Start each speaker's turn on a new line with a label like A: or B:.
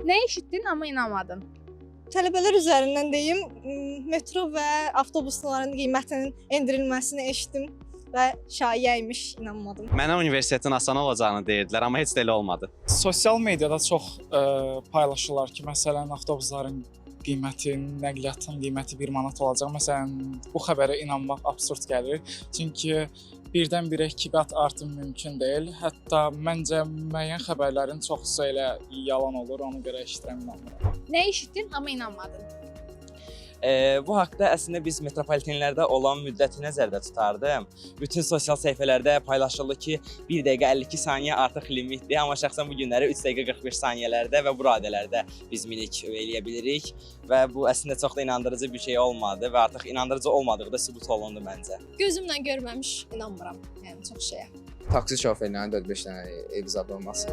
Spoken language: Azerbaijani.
A: Nə eşitdin, amma inanmadın?
B: Tələbələr üzərindən deyim, metro və avtobusların qiymətinin endirilməsini eşitdim və şayiə imiş, inanmadım.
C: Mənə universitetin asan olacağını deyirdilər, amma heç də elə olmadı.
D: Sosial mediada çox paylaşırlar ki, məsələn, avtobusların qiyməti, nəqliyyatın qiyməti 1 manat olacaq. Məsələn, bu xəbərə inanmaq absurd gəlir. Çünki birdən-birə 2 qat artım mümkün deyil. Hətta məncə müəyyən xəbərlərin çoxusu elə yalan olur, ona görə eşidirəm, inanmıram.
A: Nə eşitdin, amma inanmadın?
E: Bu haqda əslində biz metropolitenlərdə olan müddəti nəzərdə tutardım. Bütün sosial səhifələrdə paylaşıldı ki, 1 dəqiqə 52 saniyə artıq limitdir, amma şəxsən bu günləri 3 dəqiqə 45 saniyələrdə və bu radələrdə biz minik eləyə bilirik və bu əslində çox da inandırıcı bir şey olmadı və artıq inandırıcı olmadığı da sübut olundu məncə.
B: Gözümlə görməmiş inanmıram, yəni çox şeyə.
F: Taksi şoferlərinin 4-5 dənə ev zad olması.